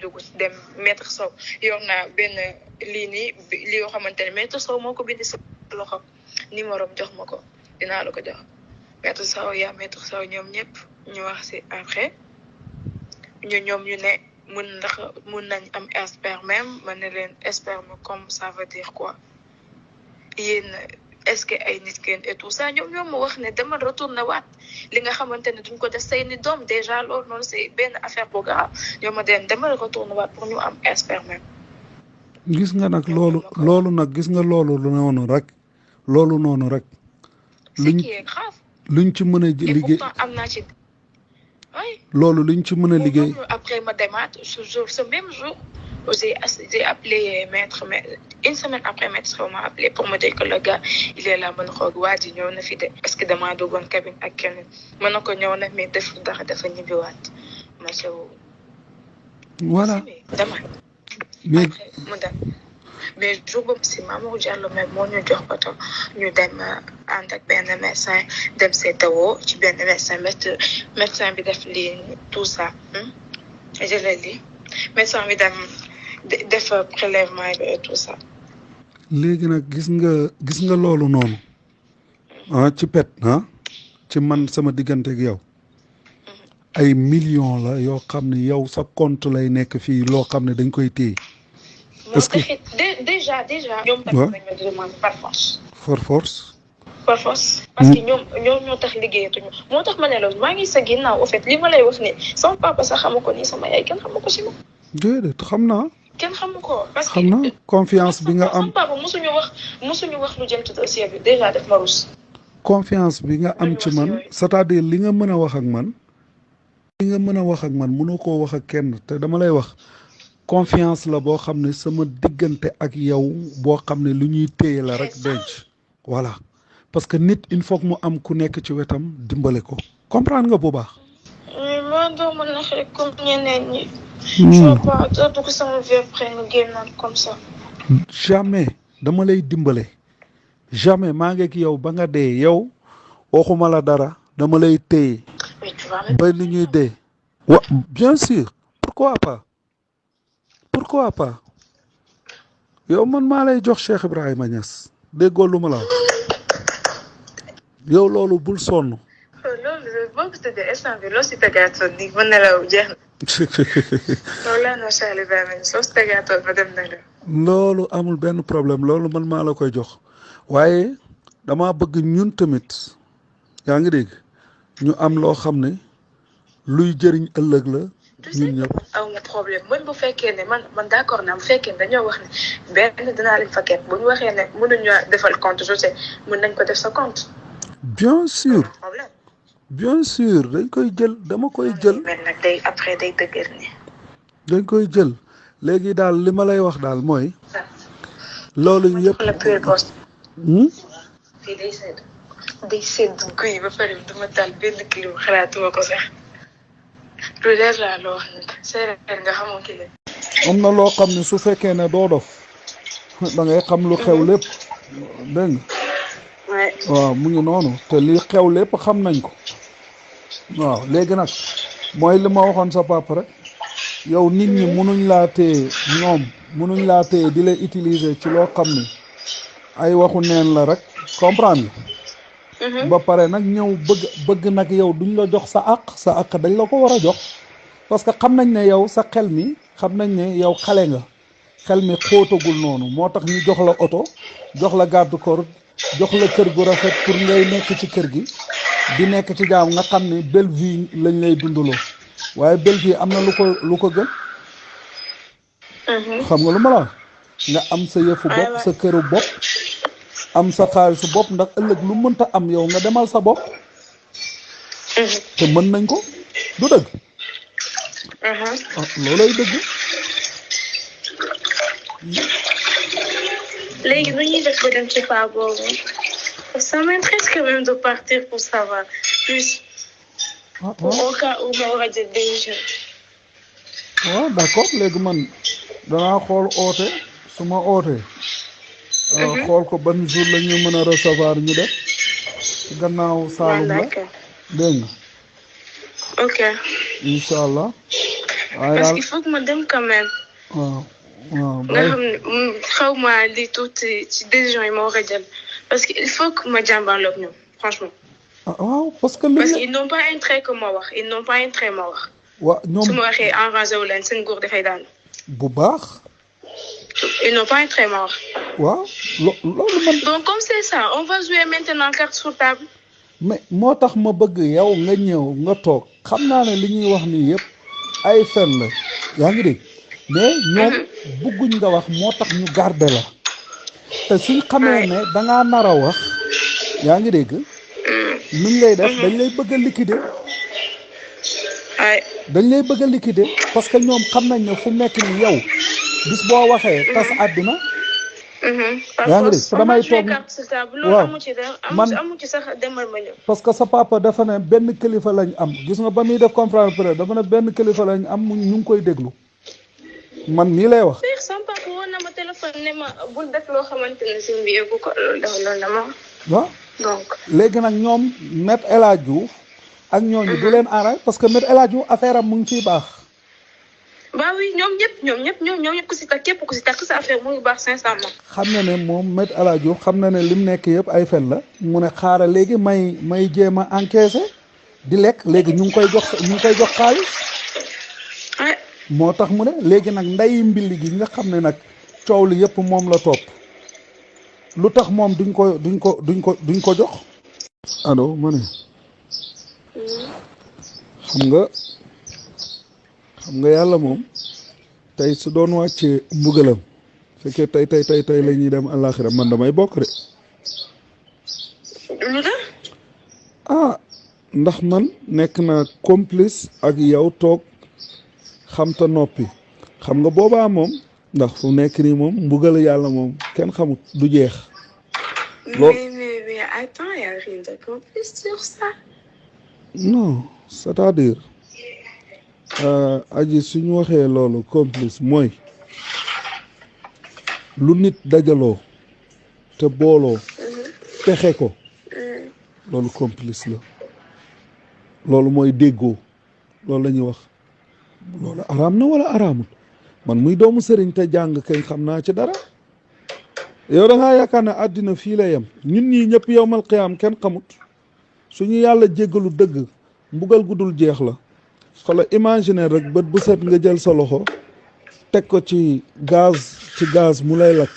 dugg dem maître Sow yor naa benn lii nii lii yoo xamante ne maître Sow moo ko bind sa loxo numéro jox ma ko dinaa la ko jox maître Sow yaa maître Sow ñoom ñëpp ñu wax si après ñoom ñu ne mun nañ am sperme ma ne leen sperme comme ça veut dire quoi yéen est-ce que ay nit kenn et tout ça ñoom ma wax ne dama retourné waat li nga xamante ne duñ ko def seeni doom déjà loolu noonu c'est benn affaire bu grave ñoom ma den dama retourné waat pour ñu am sperme. gis nga nag loolu nag gis nga loolu noonu rek. ce qui est grave. luñ ci mën a liggéey pourtant am naa ci. oui loolu luñ ci mën a liggéey. après ma demaat ce même jour. J'ai appelé maître, mais une semaine après, maître m'a appelé pour me dire que le gars, il est là, mon rogue, wadi, ñëw na fi de, parce que dama duggoon cabine ak keneen. Ma ne ko ñëw na, mais def dara dafa ñibbiwaat. Ma sew. Voilà. Dama. Mais après mu dem. Mais jour boobu si Mamour Diallo même moo ñu jox oto ñu dem ànd ak benn médecin dem seetawoo ci benn médecin bi def lii tout ça. Je l'ai dit. Médecin bi dem def prélèvement bi et tout ça. léegi nag gis nga loolu noonu ci pet ci man sama diggante ak yow ay millions la yoo xam ne yow sa compte lay nekk fii loo xam ne dañ koy téye. est-ce que déjà ñoom tamit dañ ma demande par force. par force parce que ñoom ñoo tax liggéeyatuñu moo tax ma ne la maa ngi sa ginnaaw au fait li ma lay wax ni sama papa sax xamu ko nii sama yaay kenn xamu ko si ma. déedéet xam naa. kenn xamu ko parce que xam naa confiance bi nga am sama papa mosuñu wax lu jëm ci dossier bi déjà def ma rus. confiance bi nga am ci man c'est-à-dire li nga mën a wax ak man. mënoo koo wax ak kenn te dama lay wax confiance la boo xam ne sama diggante ak yow boo xam ne lu ñuy téye la rek denc voilà. parce que nit il faut que mu am ku nekk ci wetam dimbale ko comprendre nga bu baax. mais man doo mën a xëy comme ñeneen ñi. je vois pas doo ko sama vie après nga génnaat comme ça. jamais dama lay dimbale jamais maa ngi ak yow ba nga dee yow waxuma la dara dama lay téye. mais tu vas ba ni ñuy dee. bien sûr pourquoi pas yow man maa lay jox Cheikh Ibrahima Niass déggoo lu ma la wax. yow loolu bul sonn. loolu boo ko tëddee instant bi loo si tegaatoon nii mën na la jeex na. loolu laa noo Cheikh Ibrahima soo si tegaatoon ma dem na la. loolu amul benn problème loolu man maa la koy jox waaye dama bëgg ñun tamit yaa ngi dégg ñu am loo xam ne luy jëriñ ëllëg la. ñun ñëpp aw ma problème man bu fekkee ne man d'accord naa bu fekkee ne dañoo wax ne benn dinaa leen fa ket bu ñu waxee ne mënuñu defal compte je sais mën nañ ko def sa compte. bien sûr dañ koy jël dama koy jël. mais nag day après day dëgër ni. dañ koy jël léegi daal li ma lay wax daal mooy. loolu yëpp la pure poste. fii day sedd guy ba pare dama taal benn kilo xalaatuma ko sax. lu leer laa loo wax nag séeréer nga xamoo ki la. am na loo xam ne su fekkee ne doo dof da ngay xam lu xew lépp dégg nga. waaw mu ngi noonu te li xew lépp xam nañ ko waaw léegi nag mooy li ma waxoon sa papa rek yow nit ñi munuñ laa téye di lay utiliser ci loo xam ne ay waxu neen la rek comprendre nga. ba pare nag ñëw bëgg nag yow duñ la jox sa àq dañ la ko war a jox parce que xam nañ ne yow sa xel mi xam nañ ne yow xale nga xel mi xóotagul noonu moo tax ñu jox la oto jox la garde corps jox la kër gu rafet pour ngay nekk ci kër gi di nekk ci jaam nga xam ne belle vie lañ lay dundaloo waaye belle vie am na lu ko gën. xam nga lu ma la nga am sa yëfu bopp sa këru bopp am sa xaalisu bopp ndax ëllëg lu mënta am yow nga demal sa bopp. te mën nañ ko du dëgg. loolay dëgg. léegi nu ñuy def ba dem ci paa boobu ça m'intéresse quand même de partir pour savoir plus. au cas où ma war a jël décision. waaw d'accord léegi man danaa xool oote su ma ootee. xool ko ban jour la ñu mën a recevoir ñu def ci gannaaw Saalum la dégg nga. ok. incha allah parce qu'il faut que ma dem quand même. nga xam ne xaw ma li tuuti ci décision yi ma war a jël parce que il faut que ma jàmbaarloog ñoom franchement. waaw parce que ils n'ont pas intérêt que ma wax ils n'ont pas intérêt ma wax. waaw ñoom su ma waxee enragé wu leen seen góor dafay daan. bu baax. ils n'ont pas intérêt ma wax. waaw loolu man. donc comme c'est ça on va jouer maintenant carte sur table. mais moo tax ma bëgg yow nga ñëw nga toog xam naa ne li ñuy wax nii yëpp ay fen la yaa ngi dégg mais ñoom bëgguñ nga wax moo tax ñu garder la te suñ xamee ne dangaa nar a wax yaa ngi dégg nuñ lay def dañ lay bëgg a liquider dañ lay bëgg a liquider parce que ñoom xam nañ ne fu mu nekk nii yow bis boo waxee tas àddina yaa ngi dégg te damay toog waaw man parce que sa papa dafa ne benn kilifa lañ am gis nga ba muy def conférence presse dafa ne benn kilifa lañ am ñu ngi koy déglu man nii lay wax. sama papa woon na ma téléphone ne ma bul def loo xamante ne si mbi yëgu ko loolu la ma. waaw donc léegi nag ñoom Maître El Hadji Diouf ak ñooñu du leen arrangé parce que Maître El Hadji Diouf affaire am mu ngi ciy baax. bah oui ñoom ñëpp ku si takk képp ku si takk sa affaire mu ngi baax sincèrement. xam na ne moom Maître El Hadji Diouf xam na ne lim nekk yëpp ay fen la mu ne xaaral léegi may jéem a encaissé di lekk léegi ñu ngi koy jox xaalis. moo tax mu ne léegi nag nday mbili gi nga xam ne nag coow li yëpp moom la topp lu tax moom duñ ko jox. allo ma ne xam nga yàlla moom tey su doon wàccee mbugalam fekkee tey la ñuy dem àllaaxira man damay bokk de. lu tax. ndax man nekk na complice ak yow toog xam ta noppi xam nga boobaa moom ndax fu nekk nii moom mbugal yàlla moom kenn xamut du jeex. mais attends, y a rien de complice sur ça. non c'est-à-dire aji suñu waxee loolu complice mooy lu nit dajaloo te booloo pexe ko loolu complice la loolu mooy déggoo loolu la ñuy wax loolu araam na wala araamut man muy doomu sëriñ te jàng kay xam naa ci dara yow da ngaa yaakaar ne àddina fii la yem ñun ñii ñëpp yowmal qiyaam kenn xamut suñu yàlla jéggalu dëgg mbugal gudul jeex la xoolal imaginer rek bët bu set nga jël sa loxo teg ko ci gaz mu lay lakk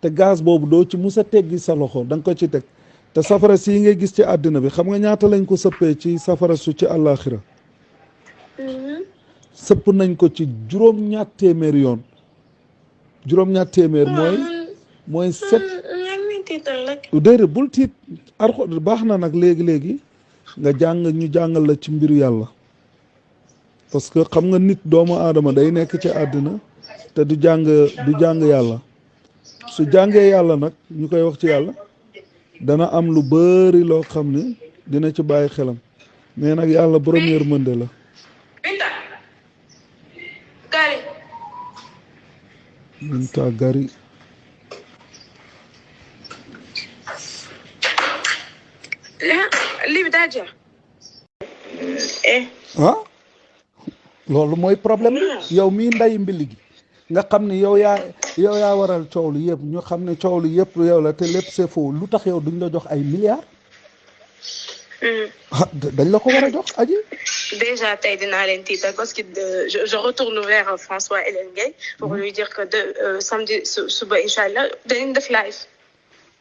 te gaz boobu doo ci musa teggi sa loxo da nga ko ci teg te safara sii ngay gis ci àddina bi xam nga ñaata lañ ko sëppee ci safara su ci àllaaxira sëpp nañ ko ci juróom-ñaar téeméer yoon juróom-ñaar téeméer mooy set déedéet bul tiit arxo baax na nag léegi nga ñu jàngal la ci mbiru yàlla parce que xam nga nit doomu aadama day nekk ci àddina te du jàng yàlla su jàngee yàlla nag ñu koy wax ci yàlla dana am lu bari loo xam ne dina ci bàyyi xelam mais nag yàlla borom yërmande la. Binta Gari. lii bi daa jeex. loolu mooy problème bi yow mii nday mbili gi nga xam ne yow yaa waral coow li yëpp ñu xam ne coow li yëpp yow la te lépp c'est faux lu tax yow duñ la jox ay milliards. dañ la ko war a jox aji. déjà tey dinaa leen tiital parce que je retourne vers François Hélène Gueye pour lui dire que samedi suba incha allah dañuy def live.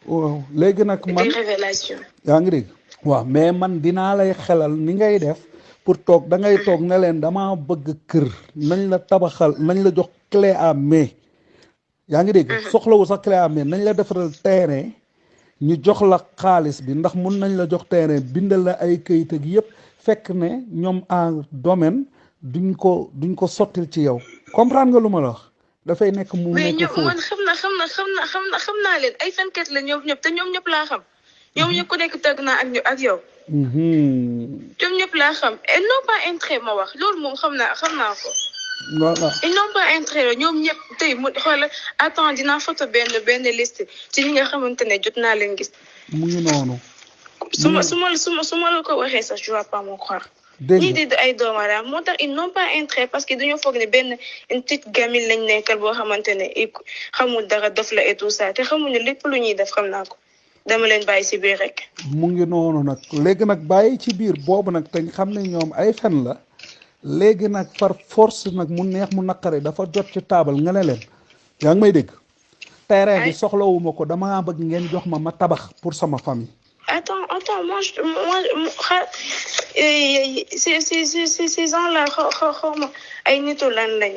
waaw léegi nag man des révélations. yaa ngi dégg. waaw mais man dinaa lay xelal ni ngay def pour toog da ngay toog ne leen damaa bëgg kër nañ la tabaxal nañ la jox clé à main yaa ngi dégg. soxlawu sax clé à main nañ la defaral terrain ñu jox la xaalis bi ndax mun nañ la jox terrain bindal la ay këyit ak yëpp fekk ne ñoom en domaine duñ ko sottil ci yow comprendre nga lu ma la wax dafay nekk mu nekk foofu. man xam naa leen ay fenkat la ñoom ñëpp te ñoom ñëpp laa xam. ñoom ñëpp ku nekk tëgg naa ak yow. ñoom ñëpp laa xam et non pas intérêt ma wax loolu moom xam naa ko. voilà et non pas intérêt ñoom ñëpp tey mu xoolal attends dinaa photo benn liste ci ñi nga xamante ne jot naa leen gis. mu ngi noonu. su ma la ko waxee sax je vais pas me croire. dégg ñii di ay doomaraam moo tax ils n'ont pas intérêt parce que dañoo foog ne benn une petite gamine lañ nekkal boo xamante ne xamul dara dof la et tout ça te xamul ne lépp lu ñuy def xam naa ko dama leen bàyyi si biir rek. mu ngi noonu nag léegi nag bàyyi ci biir boobu nag te xam ne ñoom ay fen la léegi nag par force nag mu neex mu naqare dafa jot ci taabal nga ne leen yaa ngi may dégg. terrain bi soxlawuma ko dama bëgg ngeen jox ma tabax pour sama famille. Attends, moi, ces gens-là, ay nitu lan lañ